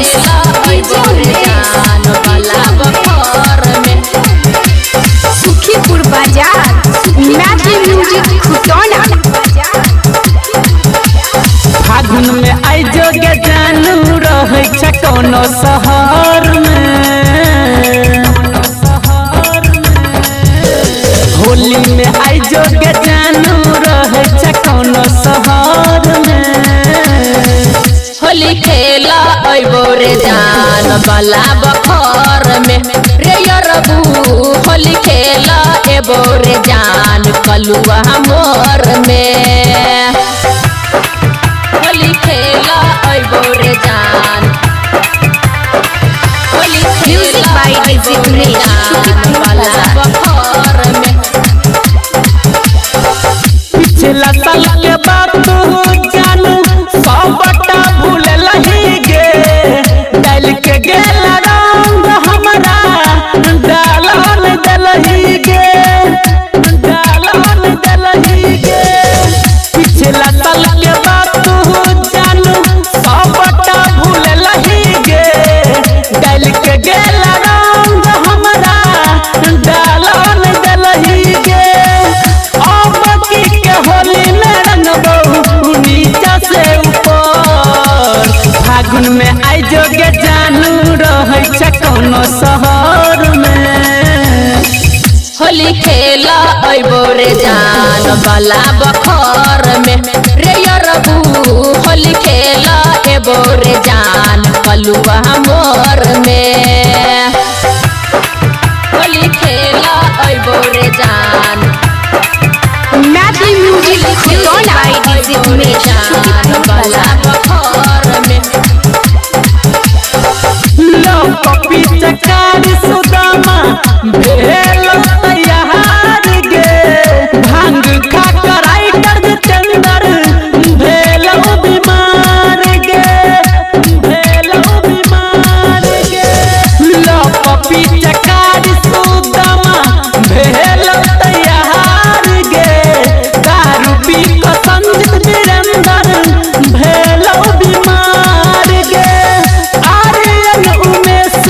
खेला अइबो रे जान बाला बखर में। सुखीपुर बाजार मैथिली म्यूजिक खुटौना। फागुन में आई जोगे जानू रहै छै कोनो शहर में। होली में आई जोगे जानू रहै छै कोनो शहर में। होली खेला अइबो रे जान बाला बखर में रे यरबू। होली खेला एबो रे जान कलुआ मोर में। होली खेला अइबो रे जान। होली म्यूजिक खेला बाय डीजे अइबो रे उमेश, जान सुखीपुर बाला बाजार। बखर में। पिछला साल के बात तू जानू सबटा भूल लही गे। डाल के गेल रंग हमरा डालन देलही गे, डालन देलही गे। पिछला साल के बात तू जानू सबटा भूल लही गे। डाल के गेल रंग हमरा डालन देलही गे। अब की के होली में रंगबऊ नीचा से ऊपर। फागुन में आई जोगे जानू रहै छै कोनो शहर में। होली खेला अइबो रे जान बाला बखर में रे यरबू। होली खेला एबो रे जान कलुआ मोर में। होली खेला अइबो रे जान। Maithili music Khutauna by DJ अइबो रे उमेश, जान सुखीपुर बाला बाजार। बखर में। लोकपी चकार सुदामा भेल तैयार गे। भांग खा कर राइटर जितेंद्र भेल बीमार गे, भेल बीमार गे। लोकपी चकार सुदामा भेल तैयार गे। दारू पी क संजीत वीरेंद्र भेल बीमार गे। आर्यन उमेश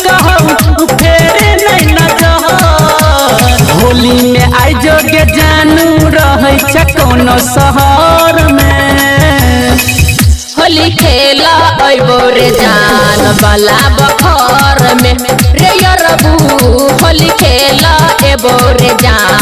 कहू फेर नहीं नजर। होली में आई जोगे जानू रहै छै कोनो शहर में। होली खेला अइबो रे जान बाला बखर में रे यरबू। होली खेला एबो रे जान।